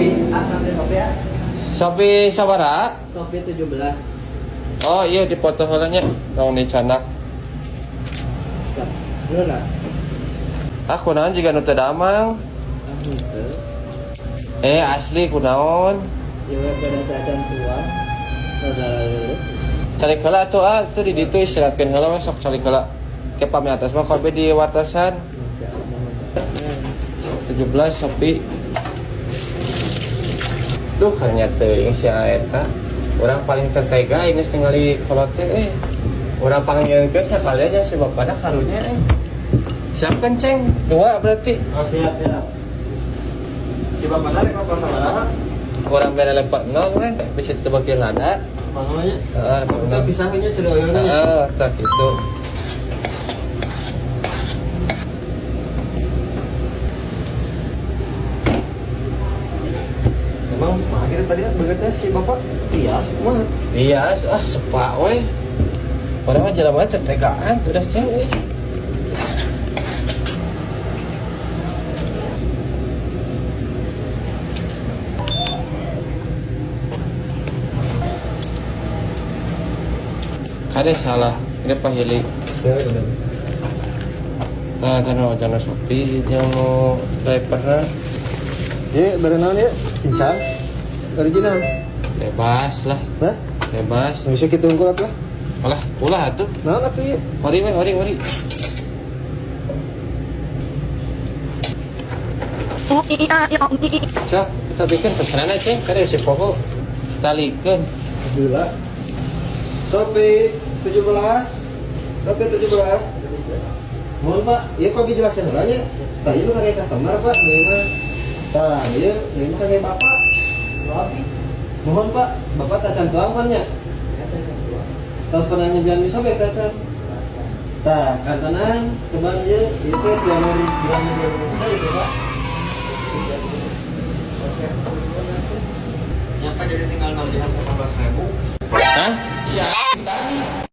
Sopi, ah nanti Sopi ya. Sopi sabaraha? Sopi 17. Oh iya dipoto heula nya, tong dicanak. Nuhun lah. Ah kunaon jiga nu teu damang. Ah henteu. Eh asli kunaon? Ieu we beda teh acan tuang. Rada leuleus. Calik heula atuh ah, teu di ditu istirahatkeun heula we sok calik heula. Ke pami atas mah kobe di watasan. Masya Allah. 17 Sopi. Duh karunya teuing si eta. Urang paling tertega geus ningali kolot teh eh. Urang panggilkeun sakalian si bapana karunya eh. Siap kan ceng? Dua berarti. Oh siap siap. Si bapak dari kok sabaraha? Urang bere lepat nol kan bisa tebakin lada. Pangonya. Heeh, Itu pisahnya sudah oyolnya. Heeh, tah gitu. Emang mah kita tadi begetnya si bapak tias mah. Iya, ah sepak we. Orang mah jelema teh tegaan udah ceng eh. Kade salah, ini pahili. Bener. Nah, tano jana sopi yang mau driverna Iya, berenang ya, cincang. Original. bebas lah, Hah? bebas. Bisa kita unggul atuh lah. Alah, ulah atuh. Naon atuh ieu? Ori we, ori, ori. Cok, kita bikin pesanan aja, kada si pokok talikeun. Gila. Sopi 17. Sopi 17. Mohon Pak, iya kok dijelaskan heula nya. Tah ieu nu kage customer Pak, nu ieu mah. Tah ieu nu ieu mah kage Bapak. Sopi. Mohon Pak, Bapak tacan tuang kan nya? Tos pernah nyebian miso be tacan. Tah, sekantenan cuman ieu ieu teh piano piano Indonesia itu Pak. Nyapa jadi tinggal nagihan 18.000. Hah?